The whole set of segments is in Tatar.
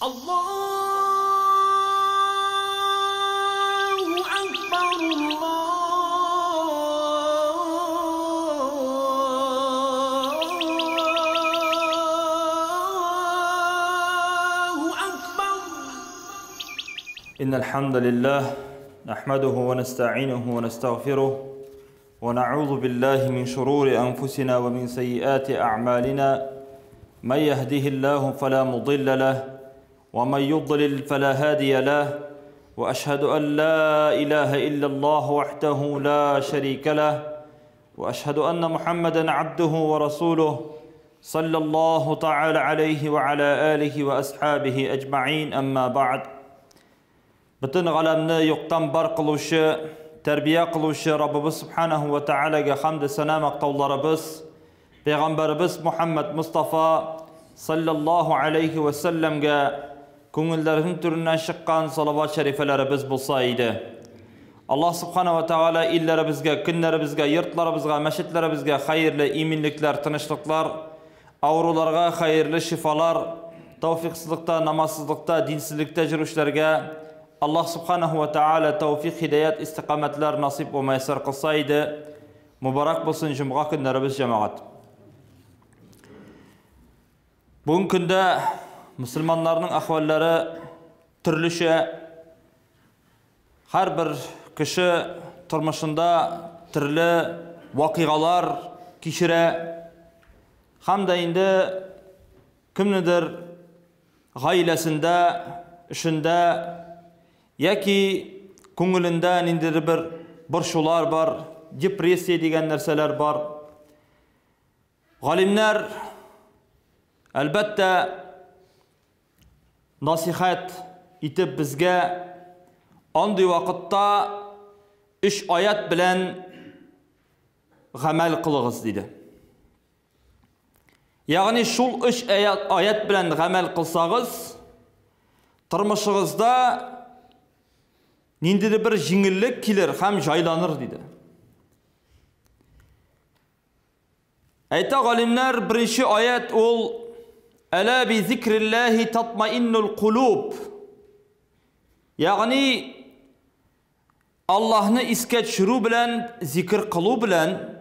Allahu Akbar, Allahu Akbar. إن الحمد لله نحمده ونستعينه ونستغفره ونعوذ بالله من شرور أنفسنا ومن سيئات أعمالنا، من يهده الله فلا مضل له ومن يضلل فلا هادي له، وأشهد أن لا إله إلا الله وحده لا شريك له، وأشهد أن محمدا عبده ورسوله صلى الله تعالى عليه وعلى آله وأصحابه أجمعين، أما بعد. Бүтән галәмне юктан бар кылучы, тәрбия кылучы Раббыбыз Субханаһу ва Таалагә хамд сана мактауларыбыз, Пәйгамбәребез Мухаммад Мустафа саллаллаһу алейхи ва сәлләмгә күңелләренең түреннән чыккан салават шәрифәләребез булса иде. Аллаһ Субханаһу ва Тааля илләребезгә, көннәребезгә, йортларыбызга, мәчетләребезгә хәерле иминлекләр, тынычлыклар, авыруларга хәерле шифалар, тәүфиксызлыкта, намазсызлыкта, динсезлектә йөрүчеләргә Аллаһ Субханаһу ва Тааля тәүфик, һидаят, истиқамәтләр насыйп ва мөяссәр кылса иде. Мубарак булсын җомга көннәребез, җәмәгать. Бүгенге көндә мөселманнарның әхвәлләре төрлечә. Һәрбер кеше тормышында төрле вакыйгалар кичерә. Һәм дә инде кемнедер гаиләсендә, эшендә яки күңелендә ниндидер бер борчулар бар, депрессия дигән нәрсәләр бар. Галимнәр, әлбәттә, насихәт итеп безгә андый вакытта өч аят белән гамәл кылыгыз диде. Ягъни шул өч аят белән гамәл кылсагыз, тормышыгызда ниндидер бер җиңеллек килер һәм җайланыр диде. Әйтә галимнәр, беренче аят ул Әла би зикриллаһи татмаиннул кулуб. Ягъни Аллаһны искә төшерү белән, зикр кылу белән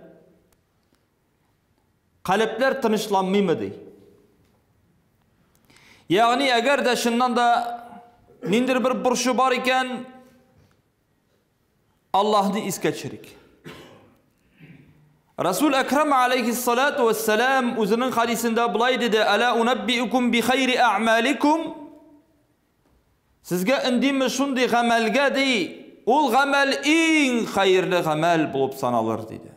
калебләр тынычланмыймы ди. Ягъни әгәр дә чыннан да ниндидер бер борчу бар икән, Аллаһны искә төшерик. Расул Әкрам алейхиссалату вассалам үзенең хадисендә болай диде: Әла унаббиукум би хайри а'маликум. Сезгә индиме шундый гамәлгә ди, ул гамәл иң хәерле гамәл булып саналыр диде.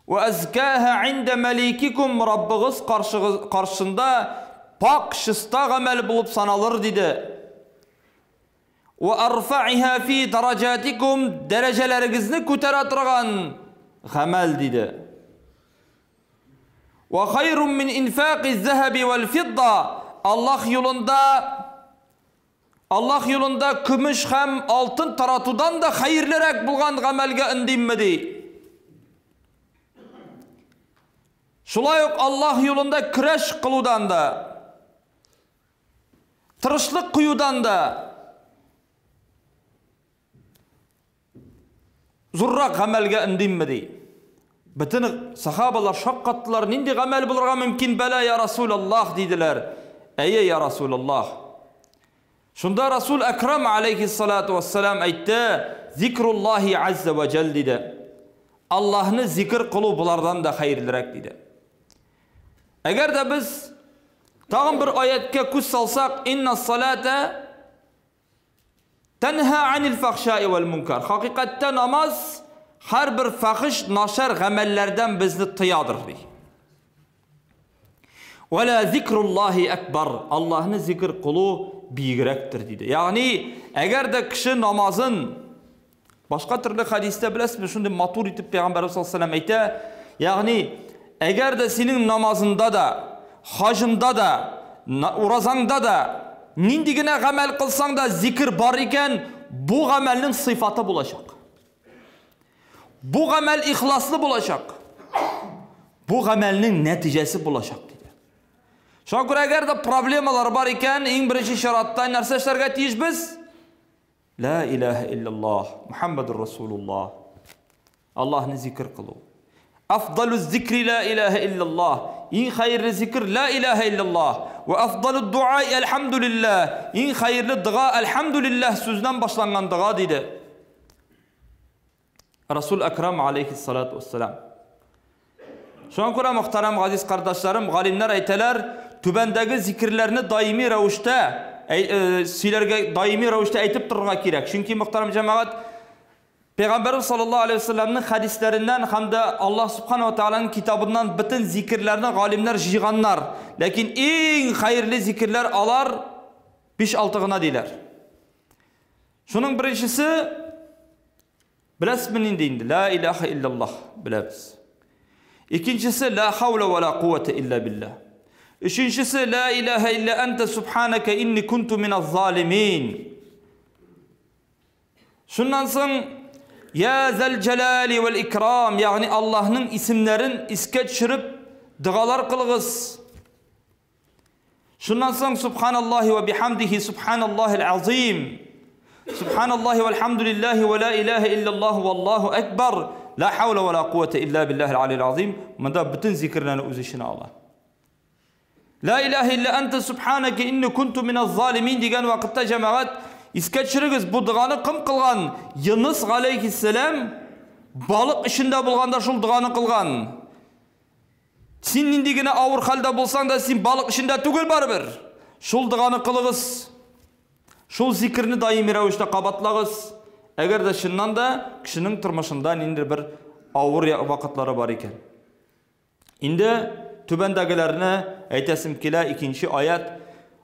Ва азкаһа инда маликикум, Раббыгыз каршында пак, чиста гамәл булып саналыр диде. Ва арфаиха фи даражатикум, дәрәҗәләрегезне күтәрә торган гамәл диде. Ва хайрун мин инфақи захаби вал фидда, Аллаһ юлында көмеш һәм алтын таратудан да хәерлерәк булган гамәлгә индимме ди. Шулай ук Аллаһ юлында көрәш кылудан да, тырышлык куюдан да зуррак гамәлгә индимме ди. Бөтен сахабалар шаккаттылар, нинди гамәл булырга мөмкин, бәлә я Расулаллаһ диделәр. Әйе, я Расулаллаһ. Шунда Расул Әкрам алейхиссалату вассалам әйтте: Зикруллаһи азза ва җәл диде. Аллаһны зикр кылу булардан да хәерлерәк диде. Әгәр дә без тагын бер аяткә күз салсак, инна салата тәнһа анил фахшаи вал мункар. Хакыйкатьтә намаз һәрбер фахиш, начар гамәлләрдән безне тыядыр ди. Ва ла зикруллаһи акбар. Аллаһны зикр кылу бигрәктер диде. Ягъни, әгәр дә кеше намазын башка төрле хадистә беләсезме, шундый матур итеп Пәйгамбәрбез саллаллаһу алейһи ва сәлләм әйтә, ягъни, әгәр дә синең намазында да, хаҗында да, уразаңда да нинди генә гамәл кылсаң да зикр бар икән, бу гамәлнең сыйфаты булачак. Бу гамәл ихласлы булачак. Бу гамәлнең нәтиҗәсе булачак диде. Шуңа күрә әгәр дә проблемалар бар икән, иң беренче чиратта нәрсә эшләргә тиеш без? Ла илаһа илляллаһ, Мухаммадур Расулуллаһ. Аллаһны зикр кылу. Афдалу зикри ла илаһа илляллаһ. Иң хәерле зикр ла илаһа илляллаһ. Ва афдалу дуа әлхәмдүлилләһ. Иң хәерле дога әлхәмдүлилләһ сүзеннән башланган дога диде. Расул Акрам алейхиссалату вассалам. Шуңа күрә, мөхтәрәм газиз кардәшләрем, галимнәр әйтәләр, түбәндәге зикерләрне даими рәвештә э, сөйләргә, даими рәвештә әйтеп торырга кирәк. Чөнки, мөхтәрәм җәмәгать, Пәйгамбәрбез саллаллаһу алейһи вәсәлләмнең хәдисләреннән һәм дә Аллаһ субхана ва тааляның китабыннан бөтен зикерләрне галимнәр җыйганнар. Ләкин иң хәерле зикерләр алар 5-6 гына диләр. Шуның беренчесе беләсезме нинди инде? Ла илаха илляллаһ беләбез. Икенчесе ла хаула ва ла куввата илля биллах. Өченчесе ла илаха илля анта субханака инни кунту миназ залимин. Шуннан соң Я зәл җәлали вәл икрам, ягъни Аллаһның исемнәрен искә төшереп догалар кылыгыз. Шуннан соң Субханаллаһи ва бихамдихи субханаллаһил азим. Субханаллаһи вальхамдулиллаһи ва ла илаһа илляллаһу валлаһу акбар. Ла хаула ва ла куввата илля биллаһил алил азим. Монда бөтен зикерләрне үз эченә ала. Ла илаһа илля анта субханака инни кунту миназ залимин дигән вакытта җәмәгать искә төшерегез, бу доганы кем кылган? Юныс галәйһиссәлам балык эчендә булганда шул доганы кылган. Син нинди генә авыр хәлдә булсаң да, син балык эчендә түгел барыбер. Шул доганы кылыгыз. Шул зикерне даими рәвештә кабатлагыз. Әгәр дә чыннан да кешенең тормышында ниндидер бер авыр вакытлары бар икән. Инде түбәндәгеләрне әйтәсем килә, икенче аят.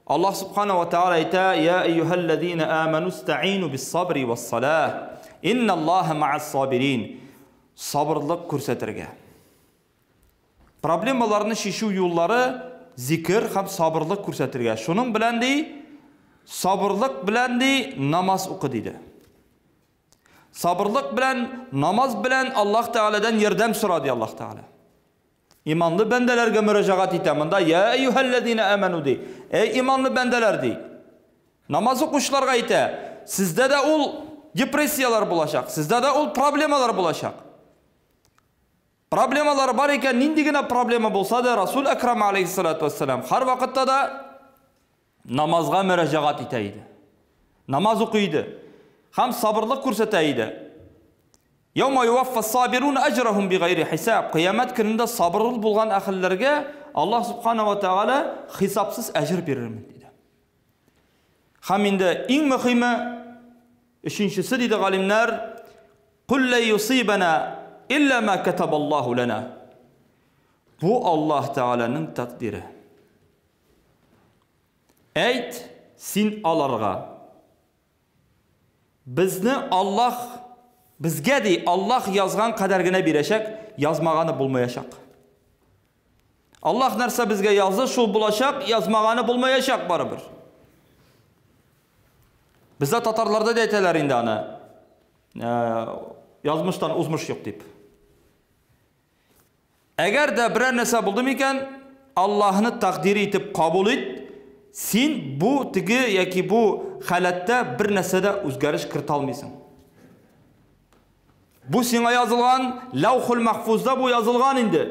Аллаһ субхана ва тааля әйтә: "Я әйюһәлләзина аману истаину бис-сабри вас-салах. Инналлаһа ма'ас-сабирин." Сабырлык күрсәтергә. Проблемаларны чишү юллары зикер һәм сабырлык күрсәтергә. Шуның белән ди, сабырлык белән ди, намаз укы диде. Сабырлык белән, намаз белән Аллаһ Тәгаләдән ярдәм сора ди Аллаһ Тәгалә. Иманлы бәндәләргә мөрәҗәгать итә. Монда я әйюһәлләзина аману ди. Әй иманлы бәндәләр ди. Намаз укучыларга әйтә, сездә дә ул депрессияләр булачак, сездә дә ул проблемалар булачак. Проблемалар бар икән, нинди генә проблема булса да, Расул Әкрам алейхиссалату вассалам һәрвакытта да намазга мөрәҗәгать итә иде. Намаз укый иде. Һәм сабырлык күрсәтә иде. Яума юваффа сабирун әҗрахум бигайри хисаб. Кыямәт көнендә сабырлы булган әһелләргә Аллаһ субхана ва тааля хисапсыз әҗер бирермен диде. Һәм инде иң мөһиме, өченчесе диде галимнәр, Кул лә юсибана илля ма катабаллаһу лана. Бу Аллаһ Тәгаләнең тәкъдире. Әйт син аларга. Безне Аллаһ безгә ди, Аллаһ язган кадәр генә бирәчәк, язмаганы булмаячак. Аллаһ нәрсә безгә язды, шул булачак, язмаганы булмаячак барыбер. Бездә татарларда да әйтәләр инде аны. Э, язмыштан узмыш юк дип. Әгәр дә берәр нәрсә булды микән, Аллаһны тәкъдире итеп кабул ит, син бу теге яки бу халәттә бер нәрсә дә үзгәреш кертә алмыйсың. Бу сиңа язылган, Ләүхул Махфузда бу язылган инде.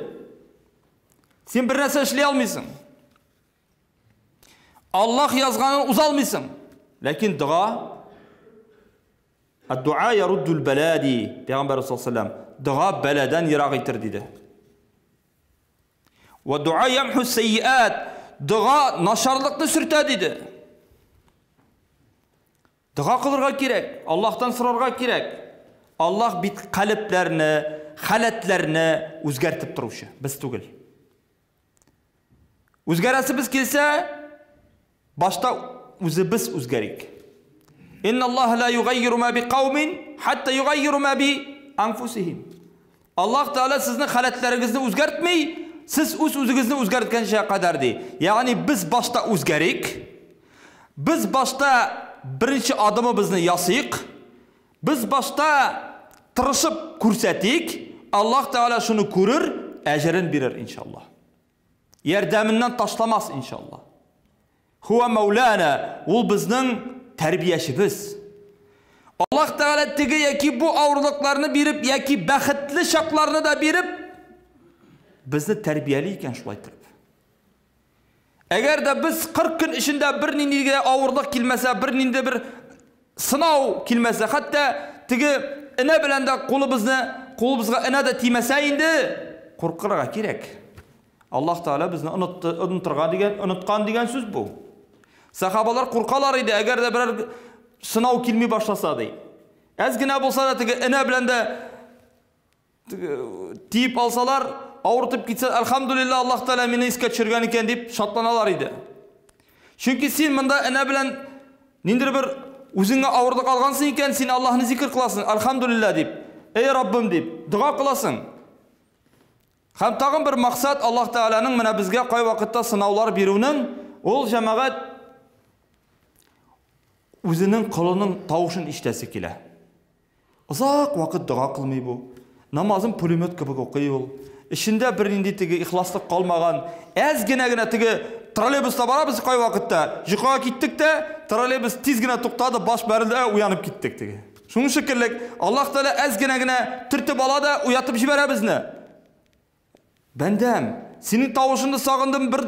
Син бер нәрсә эшли алмыйсың. Аллаһ язганын уза алмыйсың. Ләкин дога Ад-дуа яруддул бәла ди Пәйгамбәр саллаллаһу алейһи Дога бәладән ерак итер диде. Ва дуа ямху сайyiат. Дога начарлыкны сөртә диде. Дога кылырга кирәк, Аллаһтан сорарга кирәк. Аллаһ бит калебләрне, халәтләрне үзгәртеп торучы, без түгел. Үзгәрәсебез килсә, башта үзебез үзгәрик. Инналлаһа ла югаййиру ма биқаумин хатта югаййиру ма би анфусихим. Аллаһ Тәгалә сезнең халәтләрегезне үзгәртми, сез үз-үзегезне үзгәрткәнчә кадәр ди. Ягъни без башта үзгәрик, без башта беренче адымыбызны ясыйк, без башта тырышып күрсәтик, Аллаһ Тәгалә шуны күрер, әҗерен бирер иншаллаһ. Ярдәменнән ташламас, иншалла. Хуа Мәүләнә, ул безнең тәрбиячебез. Аллаһ Тәгалә теге яки бу авырлыкларны биреп, яки бәхетле чакларны да биреп, безне тәрбияли икән шулай итеп. Әгәр дә без 40 көн эчендә бернинди генә авырлык килмәсә, бернинди бер сынау килмәсә, хәтта теге энә белән дә кулыбызны, кулыбызга энә дә тимәсә инде, куркырга кирәк. Аллаһ Тәгалә безне онытты, онытырга дигән, оныткан дигән сүз бу. Сахабалар куркалар иде, әгәр дә берәр сынау килми башласа ди. Әз генә булса да теге энә белән дә тиеп алсалар, авыртып китсә, әлхәмдулилла, Аллаһ Тәгалә мине искә төшергән икән дип шатланалар иде. Чөнки син монда энә белән ниндидер бер үзеңә авырлык алгансың икән, син Аллаһны зикр кыласың, әлхәмдулилла дип, эй Раббым дип дога кыласың. Һәм тагын бер максат Аллаһ Тәгаләнең менә безгә кайвакытта сынаулар бирүнең, ул җәмәгать үзенең колының тавышын ишетәсе килә. Озак вакыт дога кылмый бу. Намазын пулемет кебек укый ул. Эчендә бернинди теге ихласлык калмаган. Әз генә генә теге троллейбуста барабыз кайвакытта. Йокыга киттек тә, троллейбус тиз генә туктады, баш бәрелде, ә, уянып киттек теге. Шуның шикелле Аллаһ Тәгалә әз генә генә төртеп ала да уятып җибәрә безне. Бәндәм, синең тавышыңны сагындым, бер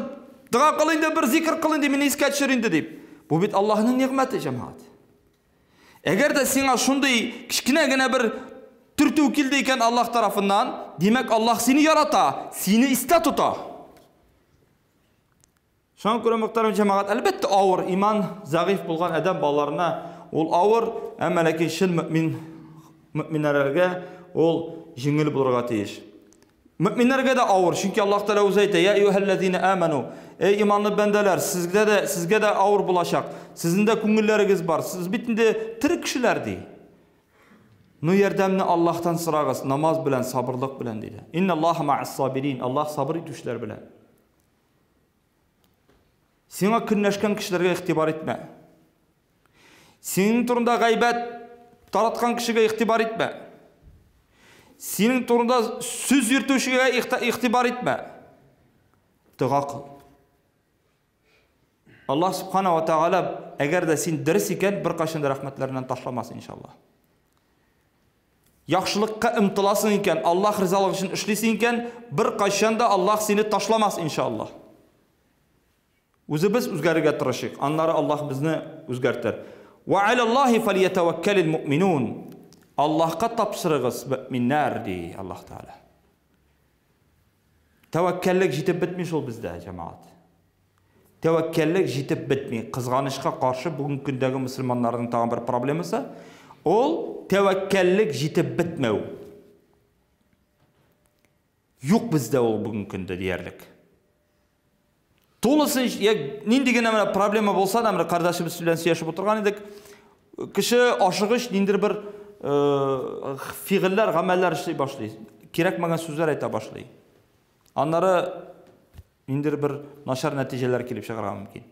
дога кыл инде, бер зикр кыл инде, мине искә төшер инде дип. Бу бит Аллаһның нигъмәте, җәмәгать. Әгәр дә сиңа шундый кечкенә генә бер төртү килде икән Аллаһ тарафыннан, димәк, Аллаһ сине ярата, сине истә тота. Шуңа күрә, мөхтәрәм җәмәгать, әлбәттә, авыр иман зәгыйфь булган адәм балаларына ул авыр, әмма ләкин чын мөмин мөминнәргә ул җиңел булырга тиеш. Мөминнәргә дә авыр, чөнки Аллаһ Тәгалә үзе әйтә: "Я әйюһәлләзина аману", эй иманлы бәндәләр, сезгә дә сезгә дә авыр булачак. Сезнең дә күңелләрегез бар. Сез бит инде тере кешеләр ди. Ну ярдәмне Аллаһтан сорагыз, намаз белән, сабырлык белән диде. Инналлаһа ма'ас сабирин. Аллаһ сабыр итүчеләр белән. Сиңа көнләшкән кешеләргә игътибар итмә. Синең турында гайбәт тараткан кешегә игътибар итмә. Синең турында сүз йөртүчегә игътибар итмә. Дога кыл. Аллаһ субхана ва тааля әгәр дә син дөрес икән, беркайчан да рәхмәтләреннән ташламас иншаллаһ. Яхшылыкка омтыласың икән, Аллаһ ризалыгы өчен эшлисең икән, беркайчан да Аллаһ сине ташламас, иншаллаһ. Үзебез үзгәрергә тырышыйк, аннары Аллаһ безне үзгәртер. Ва алаллаһи фальятаваккалил муъминун. Аллаһка тапшырыгыз, мөэминнәр, ди Аллаһ Тәгалә. Тәвәккәллек җитеп бетми шул бездә, җәмәгать. Тәвәккәллек җитеп бетми. Кызганычка каршы, бүгенге көндәге мөселманнарның тагын бер проблемасы, ул тәвәккәллек җитеп бетмәү. Юк бездә ул бүгенге көндә диярлек. Тулысынча, я нинди генә менә проблема булса да, менә кардәшебез белән сөйләшеп утырган идек. Кеше ашыгыч ниндидер бер э, фигыльләр, гамәлләр эшли башлый. Кирәкмәгән сүзләр әйтә башлый. Аннары ниндидер бер начар нәтиҗәләр килеп чыгарга мөмкин.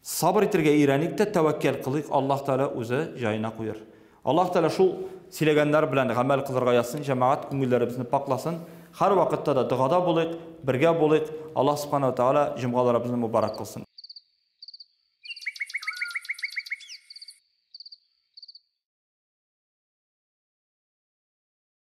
Сабыр итергә өйрәник тә тәвәккәл кылыйк, Аллаһ Тәгалә үзе җаена куер. Аллаһ Тәгалә шул сөйләгәннәр белән гамәл кылырга язсын, җәмәгать күңелләребезне пакъласын. Һәрвакытта да догада булыйк, бергә булыйк. Аллаһ Субхана ва Тәгалә җомгаларыбызны мөбарәк кылсын.